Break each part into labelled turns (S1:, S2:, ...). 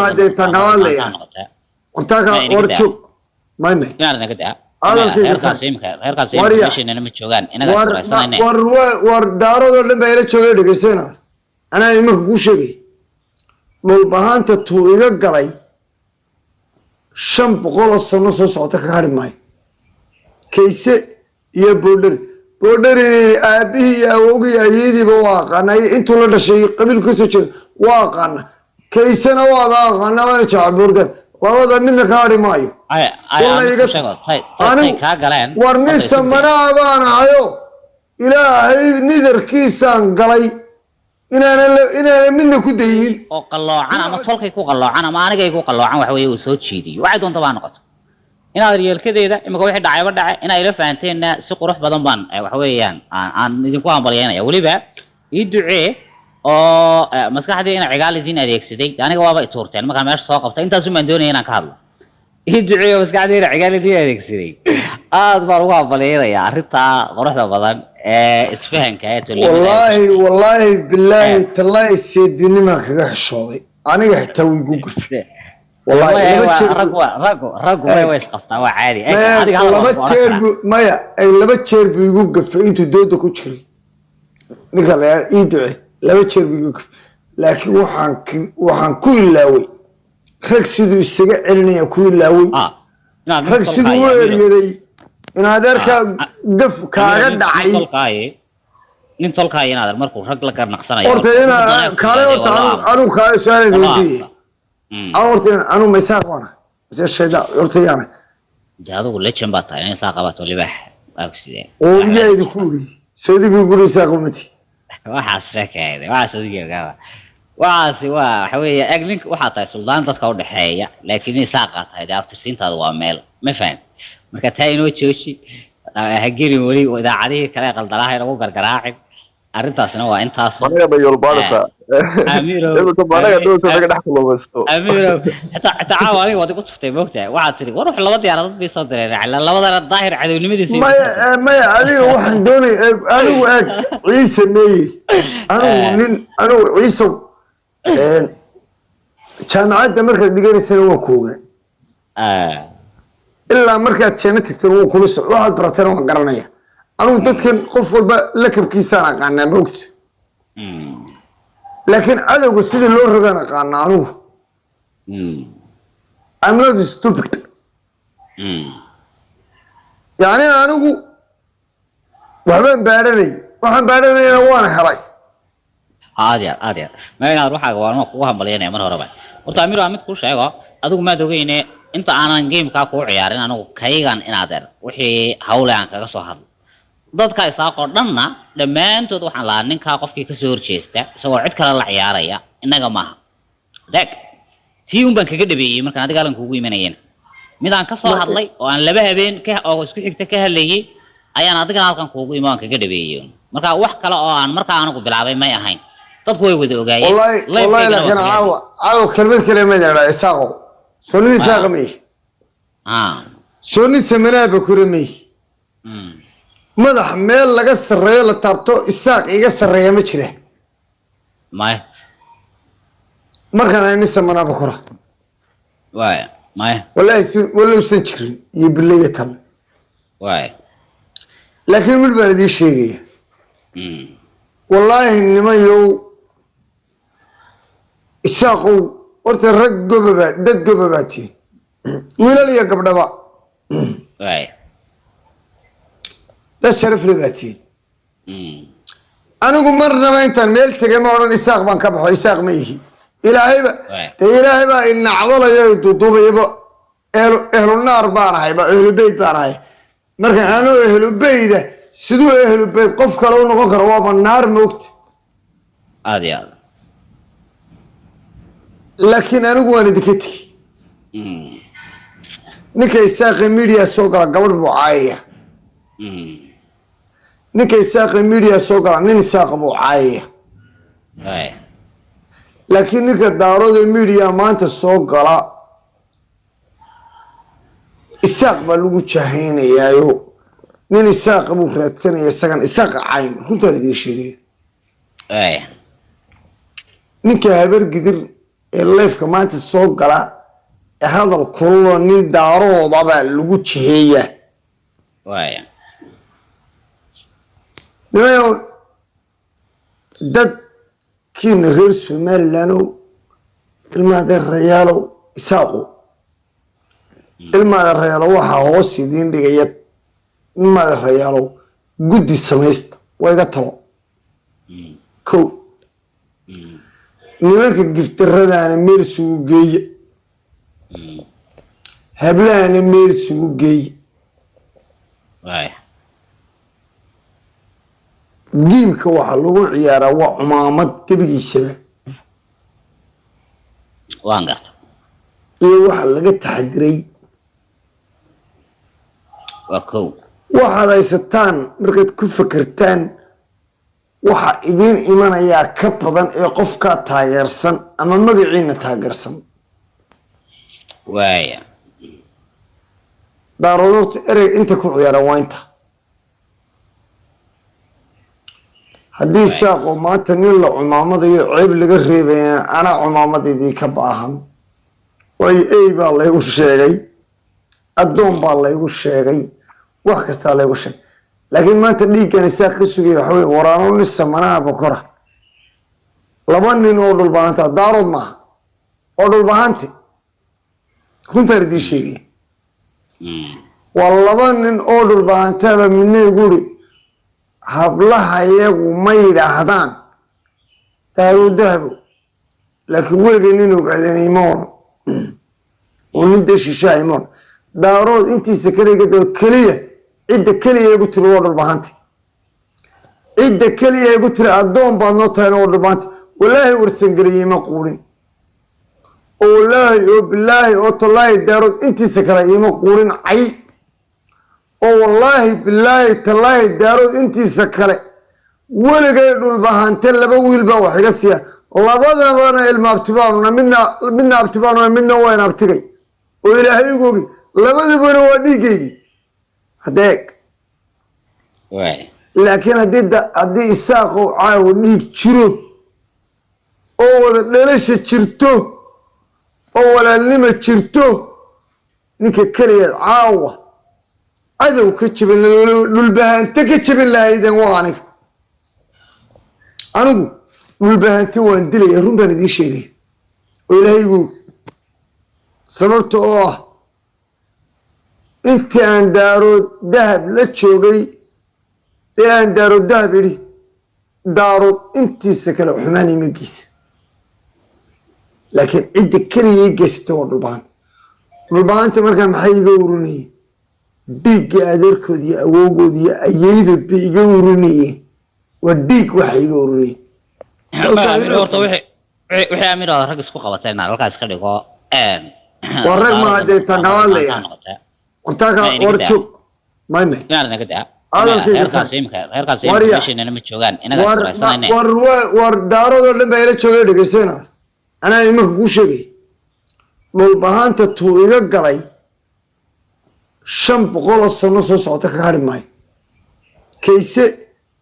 S1: maaha dee taan kala hadlaya. Wartaaga war joog, may may.
S2: Inaad naga daa.
S1: Hadalkayga
S2: reerkaas
S1: faham.
S2: imika reerkaas
S1: War
S2: imika
S1: ya.
S2: Meesheennana ma joogaan inaga
S1: War
S2: waraysanayne.
S1: War war daaradoo dhan baa ila joogay, dhegeysana, anaa imanka kuu sheegay dhulbahaanta tuu iga galay 500 oo sano soo socota ka hadhi maayo. Kayse iyo Boodheri, Boodherina aabihii iyo awowgii iyo ayeediiba waa aqaana, iyo intuu la dhashay qabiilku kasoo jeedo waa aqaana. Kaysena waaba aqaana, waana jecel Boordaan, labada midna ka hadhi maayo.
S2: Ay ay.
S1: Walna
S2: Aan
S1: iga
S2: ku sheego tay tay
S1: anigu
S2: kaa galeen.
S1: War nin
S2: Horta isu
S1: samanaa baan ahayo, Ilaahay nidarkiisaan galay inaanan midna ku daynin.
S2: Oo qalloocan ama tolkay ku qalloocan ama anigay ku qalloocan, waxa weeye uu soo jiidiyo, waxay doonta baa noqoto. Inaad yeelkadeeda imika wixii dhacayba dhace, inay ila fahanteenna si qurux badan baan waxa weeyaan aan idinku hambalyeynaya. Weliba ii ducee oo maskaxdii ina cigaal idin adeegsaday. Aniga waaba ituurteen markaan meesha soo qabtay, intaasun baan doonaya inaan ka hadlo. Ii duceeyo, maskaxdii ina cigaal idin adeegsaday, aad baan ugu hambalyeynaya arrintaa quruxda badan ee isfahanka ee tolnimada.
S1: Wallaahi, wallaahi, bilaahi, tallaahi, seedinimaan kaga xishooday. Aniga xitaa way igu gafay wallaahi.
S2: Maya,
S1: laba jeer
S2: raggu raggu raggu way isqabtaa, waa caadi.
S1: Maya,
S2: adiga hadal
S1: laba
S2: waa ku oran
S1: jeer
S2: karaa.
S1: buu, maya, ay laba jeer buu igu gafay intuu dooda ku jiray ninka la yidhaha ii duce. Laba jeer buu igu gafay, laakiin waxaan ku ilaaway rag siduu isaga celinaya ku ilaaway.
S2: Ah, inaad nin
S1: Rag siduu u
S2: tolkaayo, Amiiro.
S1: eryaday in adeerka
S2: Ah,
S1: gaf kaaga
S2: Amiiro, nin
S1: dhacay.
S2: tolkaaye, nin tolkaayo inaad markuu rag la garnaqsanayo
S1: Horta ina kaale, horta anu kaale su-aal weydiiyey. Anu horta anu maysaaq baana mise shaydaa horta yaana?
S2: De adigu legend baa tahay, nin saa qabato libaax waa ku sidee.
S1: Oo yaa idinku uriyey soodigii guri isaaq mati?
S2: Waxaas sheekayda, waxaas adiga ogaaba, waxaasi waa waxa weeye, eg, ninka waxaa tahay suldaan dadka udhexeeya, laakiin nin saaqaa tahay, dee abtirsiintaadu waa meel ma faham. Marka taa inoo jooji, ha gelin weli idaacadihii kale ee qaldalaha inagu gargaraacin. Arrintaasna waa intaas.
S3: Managa bayolbaanaysaa.
S2: Amiiro.
S3: Imika managa dhowrka naga dhex kulmaysto.
S2: Amiiro, xitaa caawa aniga waad igu tuftay, moogtahay? Waxaad tiri war wax laba diyaaradood bay soo direen cala labadana Daahir cadownimadiisa.
S1: Maya, maya, adiga waxaan doonay, anigu eeg, Ciise meeye, anigu nin anigu Ciisow, jaamacadda markaad dhiganaysana waa kooga, ilaa markaad jeena tagtana waa kula soc, waxaad baratana waan garanaya. Anigu dadkan qof walba lakabkiisaan aqaanaa, maogta? Laakiin cadowga sida loo rogaan aqaanaa anigu. I'm not stupid. Yacni anigu waxbaan baadhanay, waxaan baadhanayna waan helay.
S2: Aad iyo aad, aad iyo aad. Ma inaad waxaaga waan kugu hambalyanaya mar horeba. Horta Amiir, waa mid kuu sheego, adigu maad ogeyne inta aanan gamekaa kuu ciyaarin anigu kaygan inaadeer wixii hawle aan kaga soo hadlo dadka Isaaqoo dhanna dhammaantood waxaan lahaa ninkaa qofkii kasoo horjeesta isagoo cid kale la ciyaaraya innaga maaha. Deeg tii un baan kaga dhabeeyey markaan adiga alan kuugu imanayena, mid aan kasoo hadlay oo aan laba habeen ka oo isku xigta ka hadlayay ayaan adigana halkan kuugu imo aan kaga dhabeeyey. Marka wax kale oo aan markaa anigu bilaabay may ahayn, dadku way wada ogaayeen.
S1: Wallahi, wallahi,
S2: Live-kaygana
S1: laakiin
S2: waa kaga
S1: caawa, caawa kelmad kale ma idhaa. Isaaqow, soo nin Isaaqa may? Soo nin samanaa bakure may? Madax meel laga sarreeyo la taabto Isaaq iga sarreeya ma jira.
S2: Maya.
S1: Markaan ahay nin samanaa bakura.
S2: Waaya, maya.
S1: Wallahi si walowsan jirin iyo bilaya tal.
S2: Waaya.
S1: Laakiin mid baan idiin sheegaya. Wallaahi nimanyow Isaaqow, horta rag gobaba, dad gobabaa tihin, wiilal iyo gabdhaba.
S2: Waaya.
S1: Dad sharafle baa tihin. Anigu marnaba intaan meel tegay ma odhan Isaaq baan ka baxo, Isaaq ma ihi. Ilaahayba dee Ilaahay baa inacdalayo, duuduubayaba, ehlu naar baan ahay ba, ehlu beyt baan ahay. Marka anoo ehlu beyda siduu ehlu beyt qof kale u noqon karo? Waaba naar, moogta?
S2: Aad iyo aad.
S1: Laakiin anigu waan idinka tegey. Ninka Isaaqe media soo gala gabadh buu caayaya. Ninka Isaaqe media soo gala nin Isaaqa buu caayaya. Laakiin ninka Daarooda media maanta soo gala Isaaq baa lagu jahaynayaayo, nin Isaaqa buu raadsanaya, isagan Isaaqa cayn. Runtaan idiin sheegaya. Ninka Habar Gidir Ee live-ka maanta soo gala ee hadal kululoo nin daaroodabaa lagu jiheeyaa.
S2: Waaya.
S1: Nimayow, dadkiina reer Somalilandow, ilmaadeerayaalow, Isaaqo, ilmaadeerayaalow, waxaa hoos idiin dhigaya, ilmaadeerayaalow, guddi samaysta. Waa iga talo. Kow, nimanka giftiradaana meel isugu geeya, hablahana meel isugu geeya.
S2: Waaya.
S1: Game-ka waxaa lagu ciyaaraa waa cumaamad gebigiisaba.
S2: Waan garta.
S1: Iyo waxa laga taxadiray.
S2: Waa kow.
S1: Waxaad haysataan markaad ku fekertaan, waxa idiin imanayaa ka badan ee qofkaa taageersan ama magaciina taageersan.
S2: Waaya.
S1: Daarood horta erey inta ku ciyaara waa inta. Haddii Saaqoo maanta nin la cumaamadayo ceeb laga reebayana, anaa cumaamadaydii ka baahan, waayo ey baa laygu sheegay, addoon baa laygu sheegay, wax kastaa laygu sheegay. Laakiin maanta dhiiggan Isaaq ka sugaya waxa wey waraano nin samanaha bokora, laba nin oo dhulbahanta, Daarood maaha oo dhulbahante, runtaan idiin sheegaya. Waa laba nin oo dhulbahantaaba midna igu uri, hablaha iyagu ma yidhaahdaan Daarood Dahabo, laakiin weligay nin ogaadeen ima oran oo nin deshishaa ima oran. Daarood intiisa kaliga doo keliya, cidda keliya igu tiri waa dhulbahante, cidda keliya igu tiri addoon baad noo tahayna waa dhulbahante. Walaahi Warsangeliyey ima quurin oo walaahi oo bilaahi oo tallaahi Daarood intiisa kale iima quurin cay, oo wallaahi bilaahi tallaahi Daarood intiisa kale weligay dhulbahante laba wiil baa wax iga siiya, labadabana ilma abtibaanuna, midna abtibaanuna, midna waa in abtigay oo Ilaahay igu ogi, labadabana waa dhiiggaygii hadeeg.
S2: Waaya.
S1: Laakiin haddii Isaaqow caawa dhiig jiro oo wada dhalasha jirto oo walaalnima jirto, ninka keliyaad caawa cadow ka jabin, dhulbahante ka jabin lahaydeen waa aniga. Anigu dhulbahante waan dilaya, run baan idiin sheegaya oo Ilaahay igu ogi. Sababta oo ah intii aan Daarood Dahab la joogay ee aan Daarood Dahab idhi, Daarood intiisa kale xumaan ima geysa, laakiin cidda keliya ii geysatay waa dhulbahanta. Dhulbahanta markaa maxay iga urinayeen? Dhiigga adeerkood iyo awowgood iyo ayeydood bay iga urinayeen. Waa dhiig waxay iga urinayeen. Sababta
S2: Amiir, horta wixii Amiir oo rag isku qabatay inaan halkaas ka dhigo.
S1: Waa rag ma hadee tan kawaadlaya. Wartaaka war joog may may.
S2: Inaad naga daa.
S1: Hadalkayga
S2: reerkaas
S1: sax.
S2: Imika reerkaas
S1: War
S2: imika
S1: ya.
S2: meesheena ma joogaan inaga
S1: war
S2: iskuraysanayne.
S1: War Daaroodoo dhan baa ila joogay. Dhegeysana, anaa imanka kuu sheegay, dhulbahanta tuu iga galay 500 oo sano soo socota kaga hadhi maayo. Kayse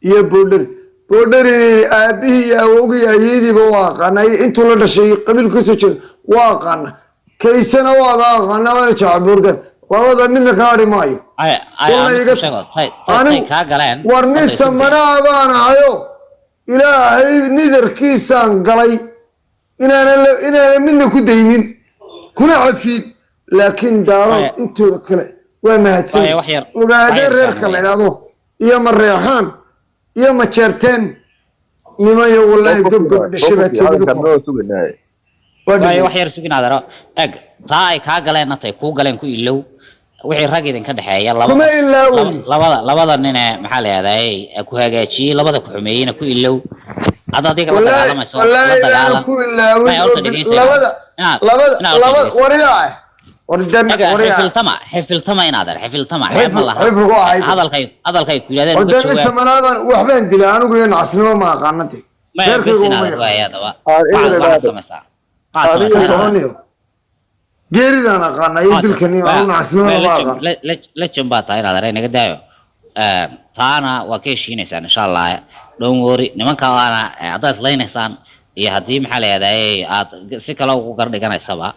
S1: iyo Boodheri, Boodherina aabihii iyo awowgii iyo ayeydiiba waa aqaana, iyo intuu la dhashay qabiilku kasoo jeedo waa aqaana. Kaysena waaba aqaana, waana Jacabuurdan. Labada midna ka hadhi maayo.
S2: Ay ay.
S1: Walna
S2: Aan
S1: iga
S2: ku sheego tay kaa galeen.
S1: War nin
S2: horta isu
S1: samanaa baan ahayo, Ilaahay nidarkiisaan galay inaanan midna ku daynin kuna cafiin, laakiin Daarood
S2: Waaya.
S1: intooda kale waa mahadsan.
S2: Waaya, wax yar-
S1: Ogaadeen
S2: wax yar
S1: reerka la
S2: fahmaya.
S1: idhaahdo iyo Mareexaan iyo Majeerteen, nimayo, wallaahi gobgob dhashay baa tiimid ku
S3: Suganay.
S1: waa
S2: Waayo
S1: dhigay.
S2: Wax yar sugin adeero. Eg, taa ay kaa galeen tay kuu galeen ku ilow. Wixii rag idinka dhexeeya laba
S1: Kuma ilaaway.
S2: labada nin ee maxaa la yidhahdaa ku hagaajiyey, labada ku xumeeyeyna ku ilow. Hadda adiga la
S1: Wallaahi
S2: dagaalamayso, la
S1: wallaahi inaanan
S2: dagaalan.
S1: ku ilaawin.
S2: May horta
S1: oo
S2: dhegeysa.
S1: Labada labada
S2: inaad
S1: labada
S2: dhegeyso.
S1: Wariyaa war dan
S2: Ega,
S1: wariyaa.
S2: Xifiltama, xifiltama inaad ar xifiltama xeeb ma laha.
S1: Xifilku ahayd.
S2: Hadalkay ku yidhahdeen
S1: oo
S2: uga
S1: dan
S2: jawaab.
S1: Samanaadaan waxbaan dilaa anigu iyo nacasnimo ma aqaanade.
S2: Maya
S1: Reerkaygu
S2: bes
S1: uma
S2: inaad
S1: yaqaan.
S2: waaya haddaba.
S3: Aan
S2: waxaad
S3: inaad-
S2: samaysaa, waxaad
S3: Adiga
S2: samaysaa.
S1: Soconayo geeridaan aqaana iyo dilkani, anigu nacasnimada ma aqaan.
S2: Legend baa tahay inaad arey naga daayo. Taana waa ka heshiinaysaan insha Allah, don't worry. Nimanka waana haddaad islaynaysaan Iyo haddii maxaa la yidhahdaa aad si kale ugu gardhiganaysaba,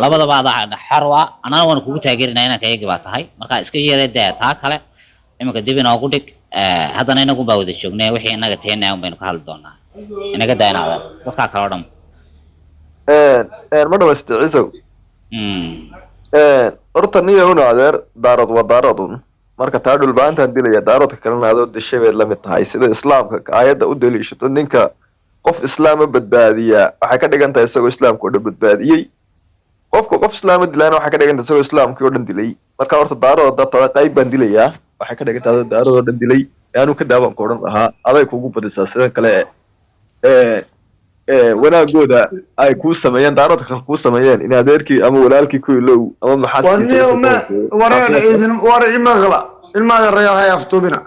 S2: labadaba adaa xor u ah, annana waanu kugu taageerinaa inanka iyagii baa tahay. Marka iska yeeree dee, taa kale iminka dib inoogu dhig. Haddana inagun baa wada joognay, wixii inaga teena un baynu ka hadli doonaa. Inaga daa inaada dadkaa kale oo dhan.
S3: Ma dhamaystay, Ciisow? Horta niyo una adeer, Daarood waa Daarood un. Marka taa Dhulbaantaan dilaya, Daaroodka kalena adoo dishay bayd la mid tahay. Sida Islaamka aayadda u daliishato, ninka qof Islaama badbaadiyaa waxay ka dhigan tahay isagoo Islaamka oo dhan badbaadiyey. Qofka qof Islaama dilaana waxay ka dhigan tahay isagoo Islaamkii oo dhan dilay. Marka horta Daarood haddaad tada qayb baan dilayaa, waxay ka dhigan tahay adoo Daarood oo dhan dilay. Ee anu ka daabaan ku odhan lahaa, aday kugu badisaa. Sidan kale ee wanaagooda ay kuu sameeyeen, Daaroodka kale kuu sameeyeen, in adeerkii ama walaalkii ku ilow ama
S1: war
S3: maxaaskiisa.
S1: Niyo ma wareer idin war imaqla, ilmaada reer hay aftuubina.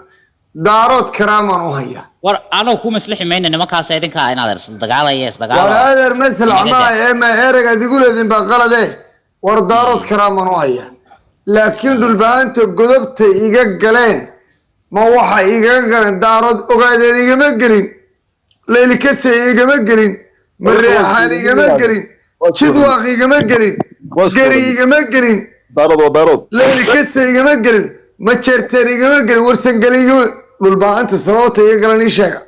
S1: Daarood karaamaan u hayaa.
S2: War anagu ku maslixi mayna nimankaas, idinkaa inaad isdagaalaya
S1: War
S2: isdagaala.
S1: Adeer, maslax maa ee ma ereygaad igu leedin baa qalade. War Daarood karaamaan u hayaa, laakiin Dhulbahanta godobta iga galeen ma waxa igaga galeen Daarood Ogaadeen igama gelin, Leylikase igama gelin, Mareexaan igama gelin, Jidwaaq igama gelin, Geri igama gelin.
S3: Daarood waa Daarood.
S1: Leylikase igama gelin, Majeerteen igama gelin, Warsangeli igama. Dhulbahanta sababta iga galan ii sheega.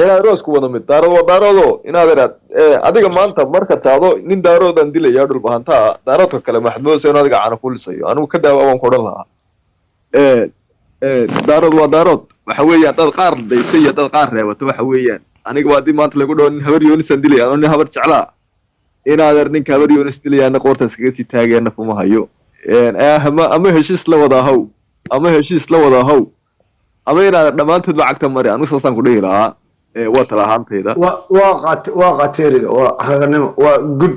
S3: Inaad roosku wada mid, Daarood waa Daaroodo. Inaad iraad adiga maanta marka taado nin Daaroodaan dilaya Dhulbahantaa, Daaroodka kale maxaad moodaysa inuu adiga caana ku lisayo? Anigu ka daawa baan ku odhan lahaa. Daarood waa Daarood. Waxa weeyaan dad qaar dayso iyo dad qaar reebato. Waxa weeyaan aniga waa haddii maanta lagu dhaho nin Habar Yoonisaan dilaya anoo nin Habar Jeclaa, inaadeer ninka Habar Yoonis dilayaana qoortaas kaga sii taagaya, nafuma hayo. Ama heshiis la wada haw, ama heshiis la wada haw, ama inaad dhammaantood ba cagta mari. Anigu saasaan ku dhihi lahaa. Waa tala ahaantayda.
S1: Waa qaate, waa qaate eriga, waa raganimo, waa good,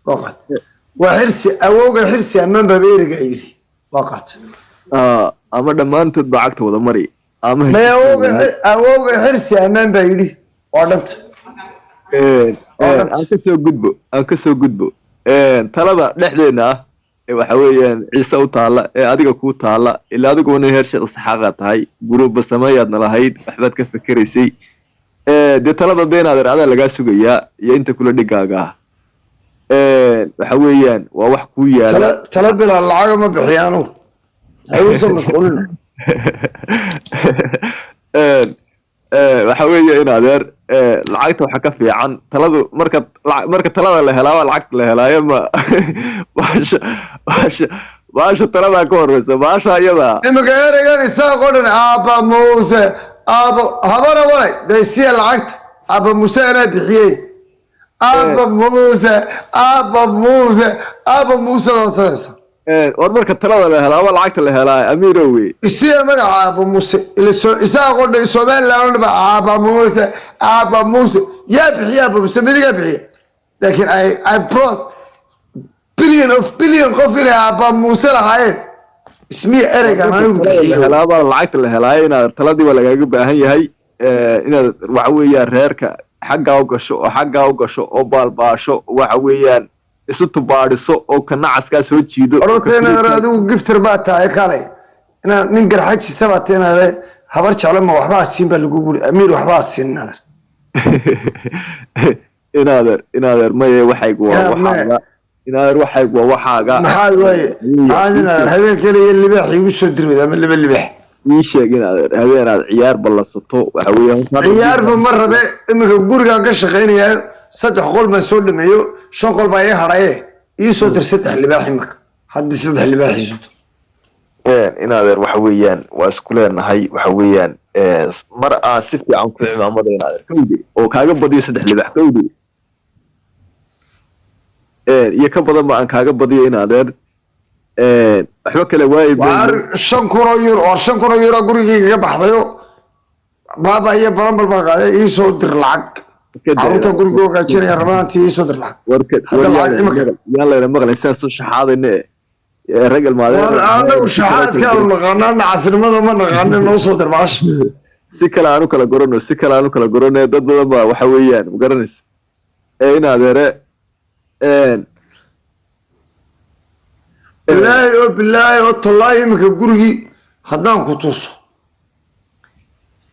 S1: waa qaate, waa Xirsi, awowga Xirsi amaan baba eriga yidhi, waa qaate.
S3: Ama dhammaantood ba cagta wada mari ama
S1: May
S3: heshiis la
S1: awowga
S3: wada.
S1: Awowga Xirsi amaan baa yidhi, waa dhanta. Waa dhanta.
S3: Aan kasoo gudbo, aan kasoo gudbo. Talada dhexdeena ah ee waxa weeyaan Ciise u taalla ee adiga kuu taalla, ilaa adiguba nin heer Sheekh Isxaaqa tahay, guruuba sameeyaadna lahayd, waxbaad ka fikeraysay. Dee talada deenaadeer adaa lagaa sugayaa iyo inta kula dhigaaga ah. Waxa weeyaan waa wax kuu yaala.
S1: Tala bilaa lacaga ma bixiya, anugu hayuusan mashquulina.
S3: Waxa weeye in adeer, lacagta waxa ka fiican taladu. Marka marka talada la helaa waa lacagta la helaayo. Ma baasha taladaa ka horeysa baasha iyada.
S1: Imika ereygan Isaaq oo dhan aaba Muuse, aaba habana walay daysiya lacagta, aaba Muuse anaa bixiyey, aaba Muuse, aaba Muuse, aaba Muuse daadsanaysa.
S3: War marka talada la helaa waa lacagta la helaa, Amiirowe.
S1: Isiya magaca aaba Muuse ila Isaaq oo dhan, Somaliland oo dhan ba aaba Muuse, aaba Muuse yaa bixiya, aaba Muuse midigaa bixiya, laakiin I brought billion of billion qof inay aaba Muuse lahaayeen ismiya ereygan anigu
S3: Talada la
S1: bixiyo.
S3: helaa baa lacagta la helaayo. Inaad taladii baa lagaaga baahan yahay. Inaad waxa weeyaan reerka xaggaa u gasho oo xaggaa u gasho oo baalbaasho, waxa weeyaan isu tubaadhiso oo ka nacaskaa soo jiido oo ka
S1: Horta inaad adigu gifter baa tahay, kale inaad nin Garxajisa baa tahay, inaad Habar Jecle ma waxbaa siin baa lagu guri, Amiir waxbaa siin inaad.
S3: Inaadeer, inaadeer, maye, waxaygu waa
S1: Inaad maye.
S3: waxaaga. Inaadeer, waxaygu waa waxaaga.
S1: Maxaad waaye, maxaad inaad habeen kaliya libaax iigu soo dirwid ama laba libaax?
S3: Ii sheeg inaadeer, habeenaad ciyaar ballansato waxa weeyaan
S1: Ciyaarba ma rabe. Iminka gurigaan ka shaqaynayaa, 3 qol baan soo dhameeyo, 5 qol baa ii hadhaye. Ii soo dir 3 libaax iminka, haddii 3 libaax ii soo dir.
S3: Inaadeer, waxa weeyaan waa isku leenahay. Waxa weeyaan mar aan si fiican ku cimaamada, inaadeer, kawde oo kaaga badiyo 3 libaax, kawde iyo ka badan ba aan kaaga badiyo, inaadeer, waxba kale waayi.
S1: Waar 5,000 oo euro, waar 5,000 oo euro gurigayga ka baxdayo, baaba iyo baranbar baan qaaday. Ii soo dir lacag, carruurta guriga hagaajinaya Ramadaantii, ii soo dir lacag.
S3: Warka
S1: Hadda lacag imika.
S3: Yaan layna maqlay sidaan soo shaxaadayne rag ilmaadeen.
S1: Waar anagu shaxaadkaanu naqaanaa, nacasnimada ma naqaano. Noo soo dir baasha.
S3: Si kale aan u kala gorano, si kale aan u kala gorano. Dad badan baa waxa weeyaan ma garanaysa ee in adeere
S1: Bilaahi oo bilaahi oo tallaahi, iminka gurigii haddaan ku tuso,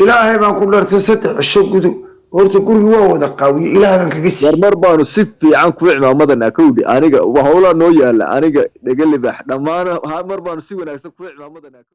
S1: Ilaahay baan ku dhartay, 3 cisho gudu Horta gurigi waa wada qaawiyey, ilaah baan kaga siiyey.
S3: Marmar baanu si fiican kuu cimaamadanaa, kowdhi. Aniga howlaa noo yaala, aniga dhega libax dhammaan mar baanu si wanaagsan kuu cimaamadanaa.